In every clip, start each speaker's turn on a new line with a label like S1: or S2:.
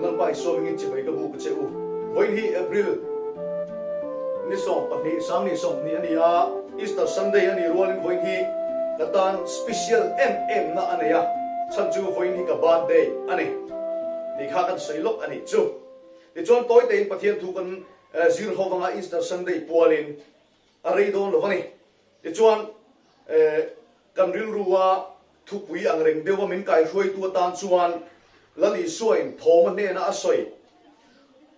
S1: Kan Lalpa Isua hmingin chibai ka buk a che u. Vawiin hi April ni 12, 2020 a ni a, Easter Sunday a nih rualin vawiin hi ka tan special em em na a nei a, chhan chu vawiin hi ka birthday a ni tih kha kan sawi lawk a nih chu. Tichuan tawi tein Pathian thu kan zir ho vanga Easter Sunday pualin a rei dawn lo va ni. Tichuan kan rilrua thupui ang reng deuha min kaihruaitu atan chuan Lal Isuain Thawma hnena a sawi,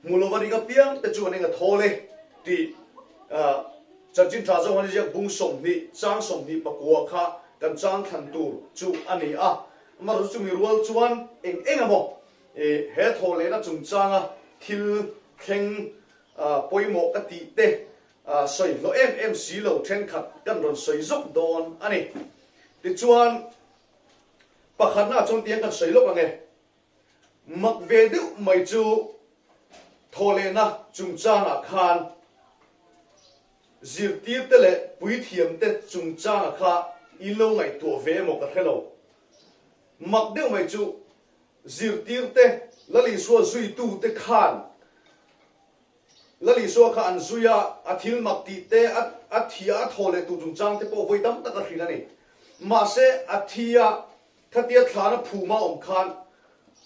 S1: Hmu lova ring apiang te chuan eng a thawl e tih Chanchin Tha Zohani ziak bung 20, chang 24 kha kan chang thlan tur chu a ni a. Amaherawhchu chumi rual chuan eng eng emaw he thawhlehna chungchanga thil thleng pawimawh ka tih te Sawi hlawh em em si lo thenkhat kan rawn sawi zawk dawn a ni. Tichuan, pakhatna chuan tiang kan sawi lawk ang e. Mak ve deuh mai chu thawhlehna chungchangah khan zirtirte leh puithiamte chungchanga kha in lo ngaihtuah ve emaw ka hre lo. Mak deuh mai chu zirtirte Lal Isua zuitute khan Lal Isua kha an zui a, a thil mak tih te, a thi a, a thaw leh tur chungchang te pawh vawi tam tak a hrilh a ni. Mahse, a thi a, khatia thlana phuma awm khan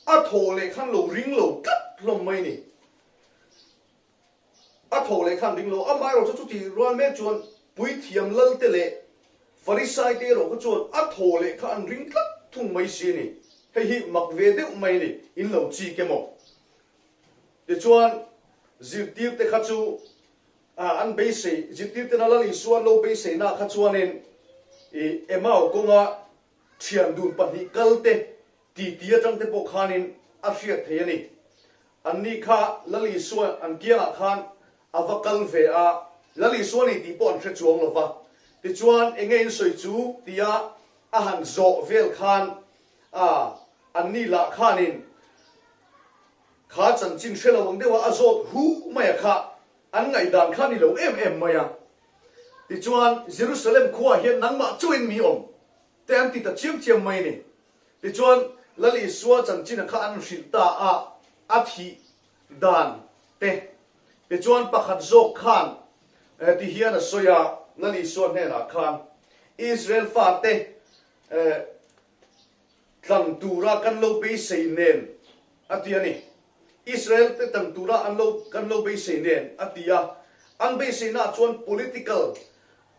S1: a thaw leh khan lo ring lo tlat hlawm mai ni. A thaw leh khan ring lo, amaherawh chu chutih rual mek chuan Puithiam Lalte leh Farisai te erawh kha chuan a thaw leh kha an ring tlat thung mai si a ni. Hei hi mak ve deuh mai a ni, in lo chik emaw? Tichuan, zirtirte kha chu an beisei, zirtirtena Lal Isua an lo beiseina kha chuanin i Emau kawnga thian dun pahnih kalte titi atangte pawh khanin a hriat thei a ni. Anni kha Lal Isua an kiangah khan a va kal ve a, Lal Isua ni tih pawh an hre chuang lo va. Tichuan, enge in sawi chu tia a han zawh vel khan anni lah khanin Kha chanchin hre lo ang deuha a zawt hu mai a kha an ngaihdan kha ni lo em em mai a. Tichuan, Jerusalem khuaah hian nangmah chuin mi awm te an ti ta chiam chiam mai a ni. Tichuan, Lal Isua chanchina kha an hrilh ta a, a thih dan te. Tichuan, pakhat zawk khan ti hian a sawi a, Lal Isua hnenah khan, Israel fate Tlang tura kan lo beisei nen a ti a ni. Israel te tlang tura an lo kan lo beisei nen a ti a. An beiseinaah chuan political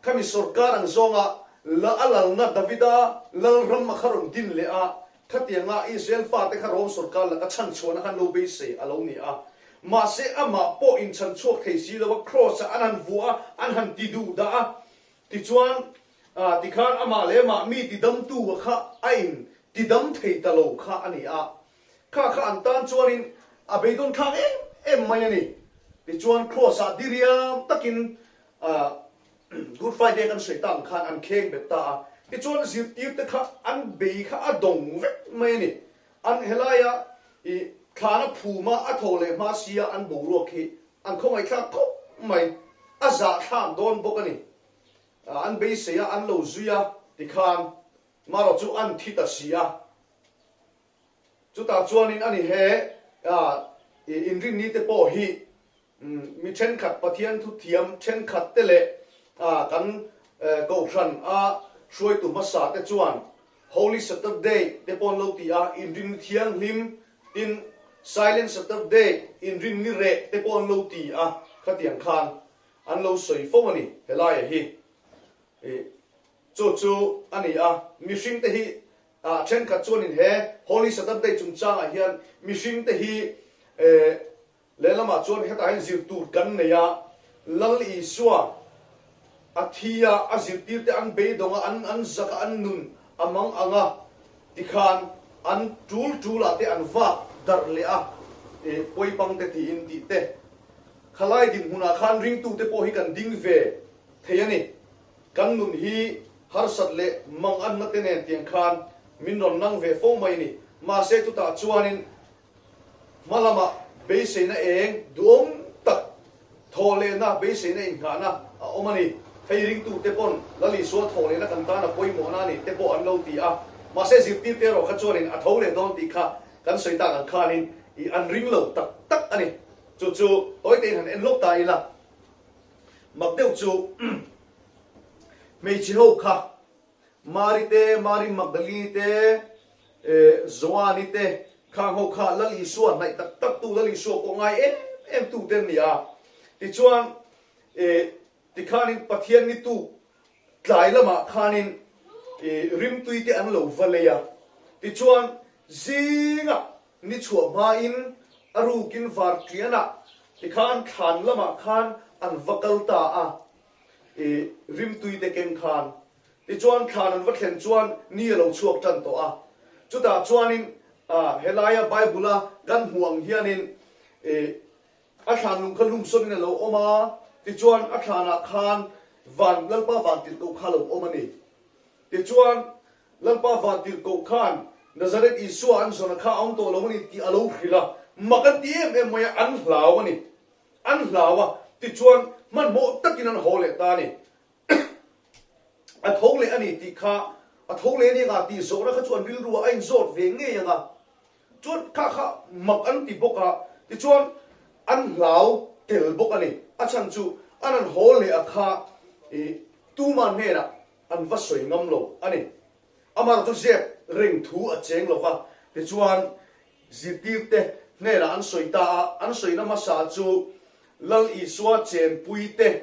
S1: khami sorkar ang zawnga la a lalna Davida lalram a kha rawn din leh a, khatianga Israel fate kha Rome sorkar laka chhanchhuahna khan lo beisei a lo ni a. Mahse amah pawh inchhanchhuak thei si lo a, cross ah an han vuah a, an han ti duh dah a. Tichuan, tikhan amah leh amah mi tidamtu a kha a in tidam thei ta lo kha a ni a. Kha kha an tan chuanin a beidawn thlak em em mai a ni. Tichuan, Kraws-ah diriam takin Good Friday kan sawi tak ang khan an kheng bet ta a. Tichuan, zirtirte kha an bei kha a dawng vek mai a ni. An helaia i thlana phuma a thaw leh hma sia an boruak hi an khawngaihthlak khawp mai, a zahthlak dawn bawk a ni. An beisei a, an lo zui a tikhan marawh chu an thi ta si a. Chutah chuanin a ni he inrinni te pawh hi Mi thenkhat Pathian thuthiam thenkhat te leh kan Kohhran a hruaitu hmasa te chuan Holy Saturday te pawh an lo ti a, Inrinni Thianghlim tin Silent Saturday, Inrinni Reh te pawh an lo ti a, khatiang khan an lo sawi fo a ni helaiah hi. Chu chu a ni a, mihring te hi thenkhat chuanin he Holy Saturday chungchangah hian mihring te hi Lehlamah chuan hetah hian zir tur kan nei a, Lal Isua a thi a, a zirtirte an beidawng a, an an zak a, an nun a mang ang a, tikhan an tul tulah te an vak darh leh a, i pawipang te tiin tih te. Khalai dinhmunah khan ringtute pawh hi kan ding ve thei a ni. Kan nun hi harsat leh mang anna te nen tiang khan min rawn nang ve fo mai a ni. Mahse chutah chuanin Hma lamah beiseina eng duhawm tak thawhlehna, beiseina innghahna a awm a ni. Hei ringtute pawn Lal Isua thawhlehna kan tan a pawimawhna a ni te pawh an lo ti a. Mahse zirtirte erawh kha chuanin a tho leh dawn tih kha kan sawi tak ang khanin I an ring lo tak tak a ni. Chu chu tawi tein han en lawk ta ila, mak deuh chu hmeichhe ho kha Mari te, Mari Magdalini te, Joani te khang ho kha Lal Isua hnaih tak tak tu, Lal Isua pawh ngai em em tu te an ni a. Tichuan, tikhanin Pathian ni tuk tlai lamah khanin rimtui te an lo va lei a. Tichuan, zingah ni chhuah hmain a rukin varṭianah tikhan thlan lamah khan an va kal ta a. I rimtui te keng khan. Tichuan thlan an va thlen chuan ni a lo chhuak tan tawh a. Chutah chuanin helaia Bible-a kan hmuh ang hianin i a thlan lung kha lumsawnin a lo awm a, tichuan a thlanah khan van Lalpa vantirhkoh kha a lo awm a ni. Tichuan Lalpa vantirhkoh khan Nazareth Isua an zawna kha a awm tawh lo a ni tih a lo hrilh a, mak an ti em em mai a, an hlau a ni. An hlau a, tichuan hmanhmawh takin an haw leh ta a ni. A tho leh a ni tih kha, a tho leh a ni anga tih zawhna kha chu an rilru ah a inzawt ve ngei anga, chuan kha kha mak an ti bawk a, tichuan an hlau tel bawk a ni. A chhan chu an han haw leh a kha i tuma hnenah an va sawi ngam lo a ni. Amah chu zep reng thu a cheng lo va, tichuan Zirtirte hnenah an sawi ta a, an sawina hmasa chu Lal Isua chenpuite,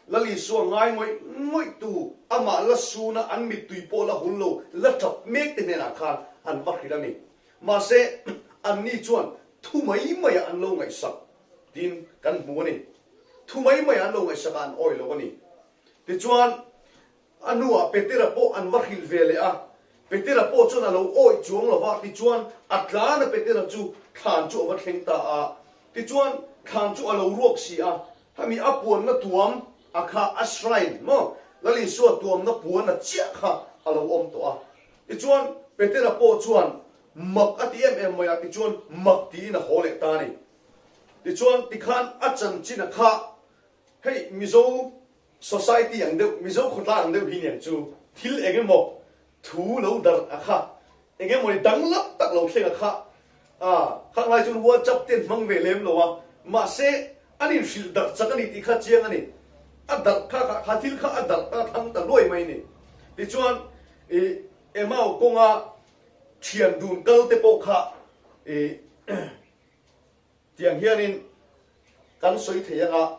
S1: Lal Isua ngai ngawih ngawihtu, amah la suna an mittui pawh la hul lo, la tap mekte hnenah khan an va hrilh a ni. Mahse, anni chuan thu mai maiah an lo ngaihsak tiin kan hmu a ni. Thu mai maiah an lo ngaihsak a, an awih lo a ni. Tichuan, A hnuah Petera pawh an va hrilh ve leh a, Petera pawh chuan a lo awih chuang lo va, tichuan a tlan a Petera chu thlan chu a va thleng ta a, tichuan thlan chu a lo ruak si a, hemi a puanna tuam a kha a shrine maw Lal Isua tuamna puan a chiah kha a lo awm tawh a, tichuan Petera pawh chuan mak a ti em em mai a, tichuan mak tiin a haw leh ta a ni. Tichuan tikhan a chanchin a kha hei Mizo Society ang deuh, Mizo khawtlang ang deuh hi niang chu thil eng emaw thu lo darh a kha, eng emaw ni danglam tak lo thleng a kha, a khang lai chuan WhatsApp te an hmang ve lem lo a, mahse an inhrilh darh chak a ni tih kha chiang a ni. A darh kha kha kha thil kha a darh ta thang ta luai mai a ni. Tichuan i Emau kawnga thian dun kal te pawh kha i Tiang hianin kan sawi thei anga,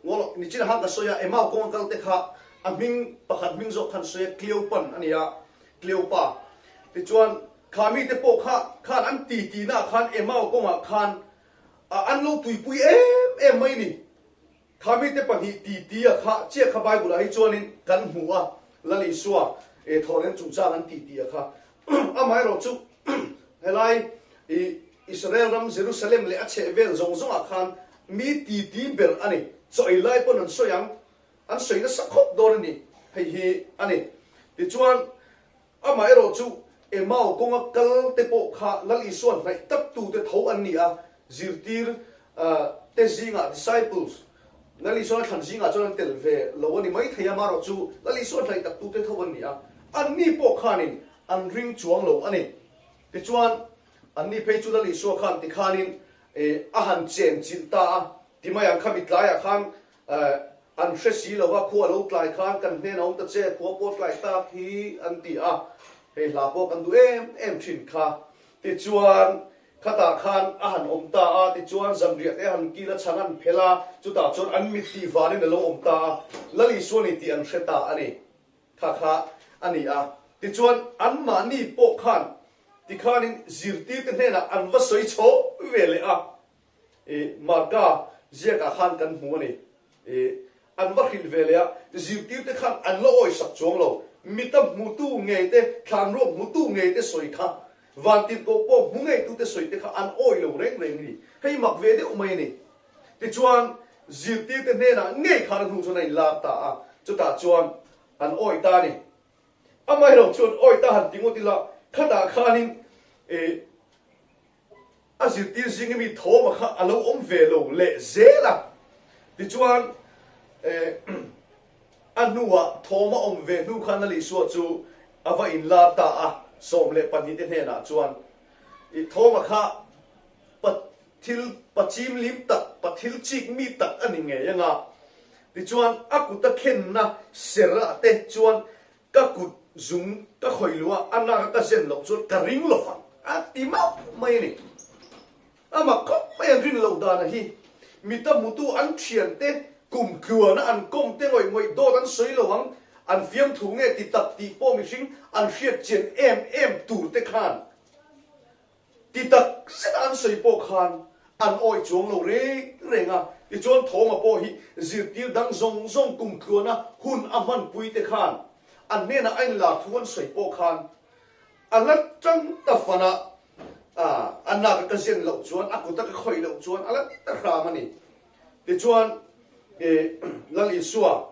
S1: Ngawlawk, nichin han ka sawi a, Emau kawnga kal te kha a hming pakhat hming zawk khan sawi a, Cleopan a ni a, Cleopa. Tichuan, kha mite pawh kha khan an ti tihnaah khan Emau kawngah khan an lo tuipui em em mai ni. Kha mite pahnih titi a kha chiah kha Bible ah hi chuanin kan hmu a, Lal Isua e thawhleng chungchang an titi a kha. Amaherawh chu helai i Israel ram Jerusalem leh a chhehvel zawng zawngah khan mi titi ber a ni. Chaw ei lai pawn an sawi ang, an sawi nasa khawp dawn a ni, hei hi a ni. Tichuan Amaherawh chu Emau kawnga kal te pawh kha Lal Isua hnaih tak tu te tho an ni a, zirtir te zingah, disciples, Lal Isua thlan zingah chuan an tel ve lo a ni mai thei a, amaherawh chu Lal Isua hnaih tak tu te tho an ni a, anni pawh khanin an ring chuang lo a ni. Tichuan, anni phei chu Lal Isua khan tikhanin a han chen chilh ta a, ti mai ang khami tlaiah khan An hre si lo va, khua lo tlai khan kan hnen a awm ta che, khua pawh tlai tak hi an ti a, hei hla pawh kan duh em em thin kha. Tichuan, khatah khan a han awm ta a, tichuan zanriah te a han kil a, chhan an phel a, chutah chuan an mit tih vanin a lo awm ta a, Lal Isua ni tih an hre ta a ni. Kha kha a ni a. Tichuan, anmahni pawh khan tikhanin zirtirte hnenah an va sawi chho ve leh a. I Marka ziakah khan kan hmu a ni. I an va hrilh ve leh a, zirtirte khan an la awisak chuang lo. Mita hmutu ngei te, thlanruak hmutu ngei te sawi kha, vantirhkoh pawh hmu ngeitute sawi te kha an awi lo reng reng a ni. Hei mak ve deuh mai a ni. Tichuan, zirtirte hnenah ngei khan a hnu chuan a inlar ta a, chutah chuan an awi ta a ni. Amaherawh chuan awi ta han ti ngawt ila, khatah khanin i A zirtir zinga mi thawma kha a lo awm ve lo leh zel a, tichuan a hnuah thawma awm ve hnu khan Lal Isua chu a va inlar ta a, 12 te hnenah chuan i thawma kha. thil pa chimlim tak, pa thil chik mi tak a ni ngei anga. Tichuan a kut a khenna ser ah te chuan ka kut zung ka khawih luh a, a nak a ka zen loh chuan ka ring lo vang a ti mauh mai a ni. Amah khawp mai an rin loh dan a hi. Mita hmutu an thiante kum tluana an kawm te ngawih ngawih dawt an sawi lo ang, an fiamthu nge ti tak tih pawh mihring an hriat chian em em tur te khan ti tak zet a an sawi pawh khan an awih chuang lo reng reng a. Tichuan Thawma pawh hi zirtir dang zawng zawng kum tluana hun a hmanpui te khan an hnenah a inlar thu an sawi pawh khan A la tang ta fan a, a nak a ka zen loh chuan, a kut a ka khawih loh chuan a la ti ta hram a ni. Tichuan, Lal Isua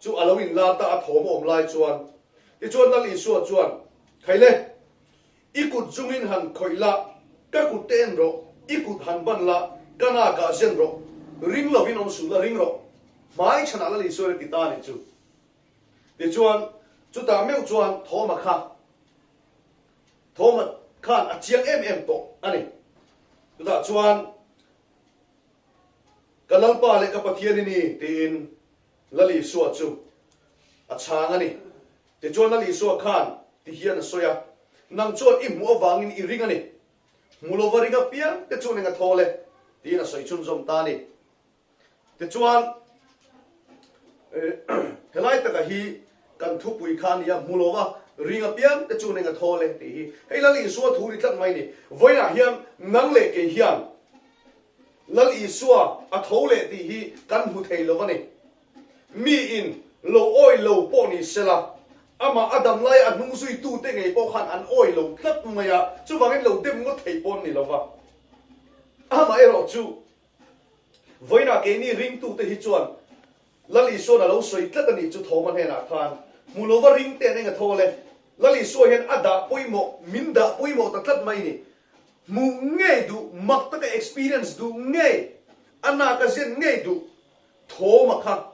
S1: chu a lo inlar ta a thawm a awm lai chuan. Tichuan Lal Isua chuan, Khaile, i kut zungin han khawih la, ka kut te en rawh, i kut han ban la, ka nakah zen rawh, ring lovin awm suh la, ring rawh. Hmai chhanah Lal Isua in a ti ta a nih chu. Tichuan, chutah meuh chuan Thawma kha, Thawma khan a chiang em em tawh a ni. Chutah chuan, Ka Lalpa leh ka Pathian i ni, tiin Lal Isua chu a chhang a ni. Tichuan Lal Isua khan ti hian a sawi a, Nang chuan i hmuh avangin i ring a ni. Hmu lova ring apiang te chuan eng a thawl e, tiin a sawi chhunzawm ta a ni. Tichuan, helai taka hi kan thupui kha a ni a, hmu lova ring apiang te chu neng a thawl e tih hi. Hei Lal Isua thu ri tlat mai ni. Vawiinah hian nang leh kei hian Lal Isua a tho leh tih hi kan hmu thei lo va ni. Miin lo awi lo pawh ni sela, amah a dam laia a hnung zuitute ngei pawh khan an awi lo tlat mai a, chuvangin lo dem ngawt thei pawh an ni lo va. Amaherawhchu, Vawiinah keini ringtute hi chuan Lal Isua'n a lo sawi tlat a nih chu Thawma hnenah khan hmu lova ringte an eng a thawl e. Lal Isua hian a dah pawimawh, min dah pawimawh ta tlat mai ni. Hmuh ngei duh, mak taka experience duh ngei, a naka zen ngei duh Thawma kha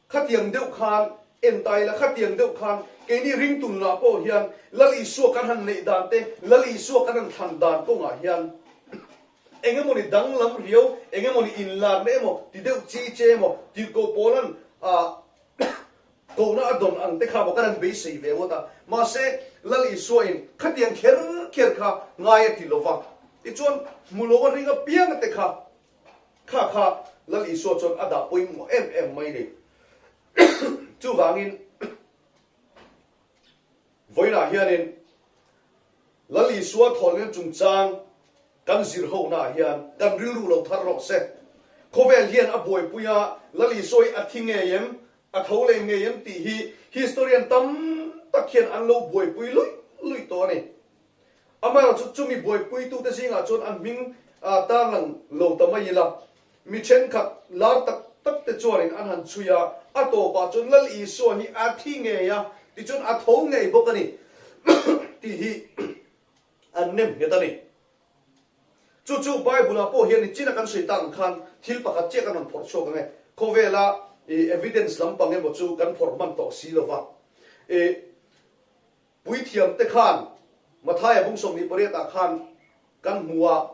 S1: Khatiang deuh khan en ta ila, khatiang deuh khan keini ringtunlah pawh hian Lal Isua kan han neih dan te, Lal Isua kan han thlan dan kawngah hian eng emawni danglam riau, eng emawni inlarna emaw ti deuh chi che emaw, tirhkoh pawlan kohna a dawn ang te kha maw kan han beisei ve ngawt a. Mahse, Lal Isua in khatiang kher kher kha ngai a ti lova, tichuan hmu lo a ring apiang te kha Kha kha Lal Isua chuan a dah pawimawh em em mai ni. Chuvangin vawiinah hianin Lal Isua thawhlehna chungchang kan zir honaah hian kan rilru lo thar rawh se. Khawvel hian a buaipui a, Lal Isua hi a thi ngei em, a tho leh ngei em tih hi historian tam tak hian an lo buaipui luih luih tawh a ni. Amaherawhchu chumi buaipuitute zingah chuan an hming tarlang lo ta mai ila, mi thenkhat lar tak tak te chuanin an han chhui a, a tawpah chuan Lal Isua hi a thi ngei a, tichuan a tho ngei bawk a ni tih hi an nem nghet a ni. Chu chu Bible-ah pawh hian nichina kan sawi tak ang khan thil pakhat chiah kan rawn phawrh chhuak ang e. Khawvela evidence lampang emaw chu kan phawrh hman tawh si lova. Puithiamte khan Mathaia bung 28 ah khan kan hmu a,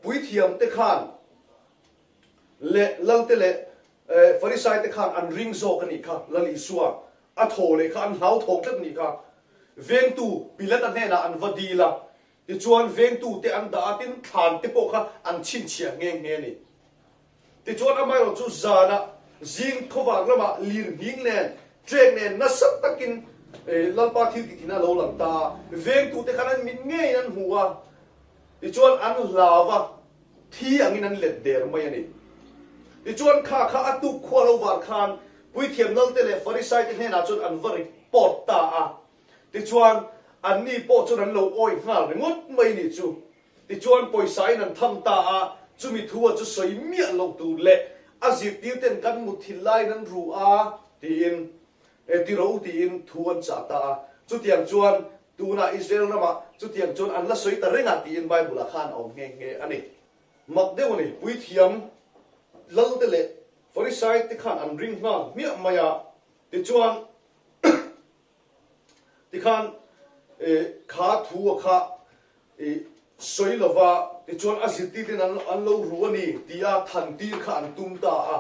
S1: puithiamte khan leh Lalte leh Farisaite khan an ring zawk a nih kha, Lal Isua a thaw leh kha an hlauthawng tlat a nih kha. Vengtu Pilata hnenah an va dil a, tichuan vengtute an dah a, tin thlante pawh kha an chhinchhiah nghe nghe a ni. Tichuan amaherawhchu zanah zing khawvar lamah lirnghing nen, trek nen nasa takin Lalpa thil tih thin a lo lang ta a, vengtute khan an mit ngeiin an hmu a, tichuan an hlau a, thi angin an let der mai a ni. Tichuan kha kha a tuk khua lo var khan Puithiam Lalte leh Farisaite hnenah chuan an va report ta a, tichuan anni pawh chuan an lo awih nghal ringawt mai nih chu. Tichuan pawisa in an tham ta a, chumi thu a chu sawi miah loh tur leh a zirtir ten kan mutthil laiin an ru a tiin e ti ro tiin thu an chah ta a. Chutiang chuan tunah Israel ramah chutiang chuan an la sawi ta reng a tiin Bible ah khan a awm nghe nghe a ni. Mak deuh a ni, puithiam lal te leh Farisai te khan an ring nghal hmiah mai a, tichuan Tikhan kha thu a kha i sawi lova. Tichuan a zirtirten an lo ru a ni tia thantir kha an tum ta a.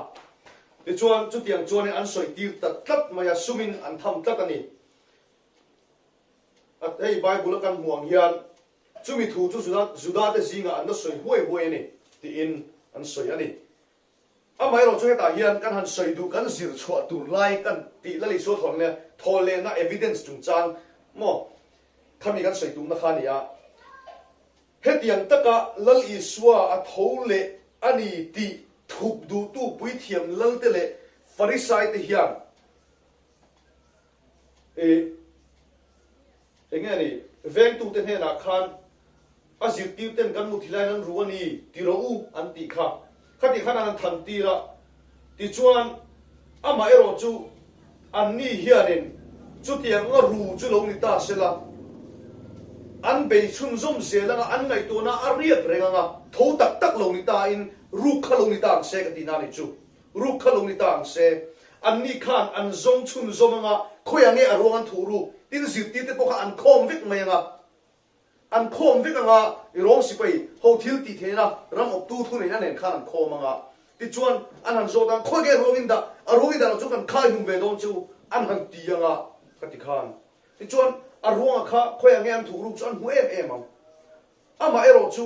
S1: Tichuan chutiang chuanin an sawitir ta tlat mai a, sumin an tham tlat a ni. Hei Bible a kan hmuh ang hian chumi thu chu Juda te zingah an la sawi huai huai a ni tiin an sawi a ni. Amaherawh chu hetah hian kan han sawi duh kan zir chhuah tur lai kan tih la Isua thawn leh thaw lehna evidence chungchang maw khami kan sawi tumna kha a ni a. Hetiang taka Lal Isua a tho leh a ni tih thup duhtu puithiam Lalte leh Farisaite hian ih enge a ni vengtute hnenah khan A zirtir ten kan muthi laiin an ru a ni ti rawh u an tih kha. Khatih khan an than tir a, tichuan amah erawh chu anni hianin chutiang anga ru chu lo ni ta sela, an bei chhunzawm zel anga an ngaihtuahna a riak reng anga tho tak tak lo ni ta in ruk kha lo ni ta ang se ka tihna a nih chu. Ruk kha lo ni ta ang se. Anni khan an zawng chhunzawm anga khawiah nge a ruang an thuh ruk tin zirtirte pawh kha an khawm vek mai anga An khawm vek anga i rawng sipai ho thil tih theihna ram awptu thuneihna nen khan an khawm anga tichuan an han zawt ang khawi nge ruang in dah a ruang in dah loh chu kan khai hlum ve dawn chu an han ti anga ka ti khan tichuan a ruanga kha khawiah nge an thuk ruk chu an hmu em em ang amah erawh chu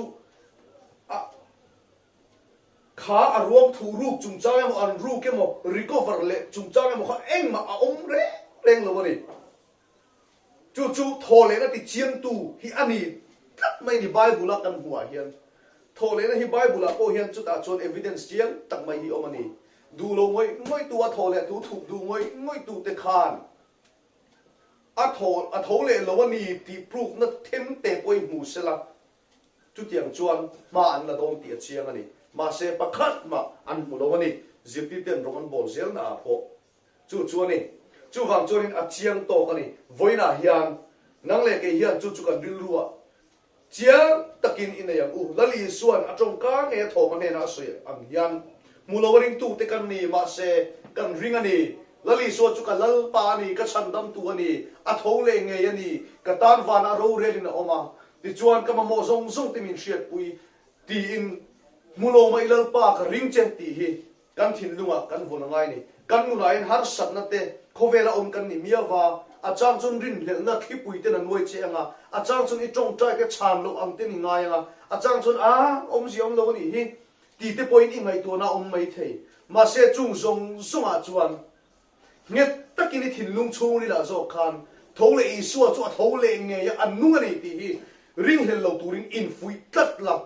S1: a kha a ruang thuh ruk chungchang emaw an ruk emaw recover leh chungchang emaw kha engmah a awm reng reng lo a ni. Chu chu thawhlehna ti chiangtu hi a ni tlat mai ni Bible a kan hmuh ah hian. Thawhlehna hi Bible ah pawh hian chutah chuan evidence chiang tak mai hi awm a ni. Duh lo ngawih ngawih tu a thawhleh tu thup duh ngawih ngawih tu te khan a thaw a tho leh lo a ni tih proof na them te pawh hi hmu sela chutiang chuan hma an la dawn tih a chiang a ni. Mahse pakhat mah an hmu lo a ni. Zirtirten rawng an bawl zelna ah pawh Chu chu a ni. Chuvang chuanin a chiang tawk a ni. Vawiinah hian nang leh kei hian chu chu kan rilruah chiang takin i nei ang u. Lal Isua'n a tawngka ngei a thawm a hnenah a sawi ang hian, Hmu lo a ringtute kan ni, mahse kan ring a ni. Lal Isua chu ka Lalpa a ni, ka chhandamtu a ni, a tho leh ngei a ni, ka tan vanah rorelin a awm a, tichuan ka mamawh zawng zawng te min hriatpui tiin, Hmu lo mah i Lalpa ka ring che tih hi Kan thinlungah kan vawn a ngai ni. Kan nunah hian harsatna te, khawvela awm kan ni miau va, a chang chuan rinhlelhna thlipui ten a nuai che ang a, a chang chuan i tawngtai te chhan loh ang ten i ngai ang a, a chang chuan a awmzia awm lo a nih hi ti te pawhin i ngaihtuahna a awm mai thei. Mahse chung zawng zawngah chuan nghet takin i thinlung chhungrilah zawk khan tho leh Isua chu a tho leh ngei a, a nung a ni tih hi ringhlel lo turin infuih tlat la.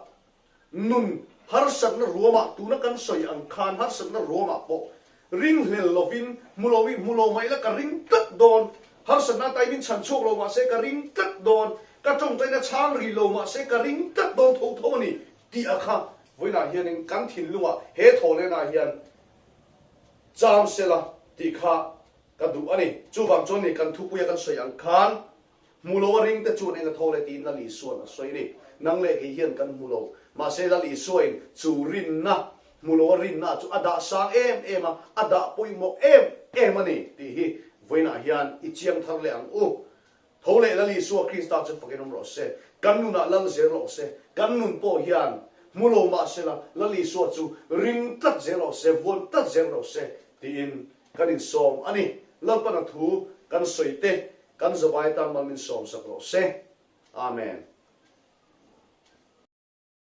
S1: Nun harsatna ruamah tuna kan sawi ang khan harsatna ruamah pawh ringhlel lovin hmu lo i hmu lo mah ila ka ring tlat dawn, harsatna ata in chhan chhuak lo mahse ka ring tlat dawn, ka tawngtaina chhang rih lo mahse ka ring tlat dawn tho tho a ni tih a kha vawiinah hianin kan thinlungah he thawhlenah hian cham sela tih kha ka duh a ni. Chuvang chuan ni kan thupuia kan sawi ang khan Hmu lo a ring te chuan eng a tho le tiin Lal Isua'n a sawi a ni. Nang leh kei hian kan hmu lo. Mahse Lal Isuain chu rinna, hmu lo a rinna chu a dah sang em em a, a dah pawimawh em em a ni tih hi vawiinah hian i chiang thar leh ang u. Tho leh Lal Isua Krista chu fakin awm rawh se. Kan nunah lal zel rawh se. Kan nun pawh hian hmu lo mahsela Lal Isua chu ring tlat zel rawh se, vuan tlat zel rawh se tiin kan insawm a ni. Lalpana thu kan sawi te Kan zavai tan mal min sawmsak rawh se. Amen.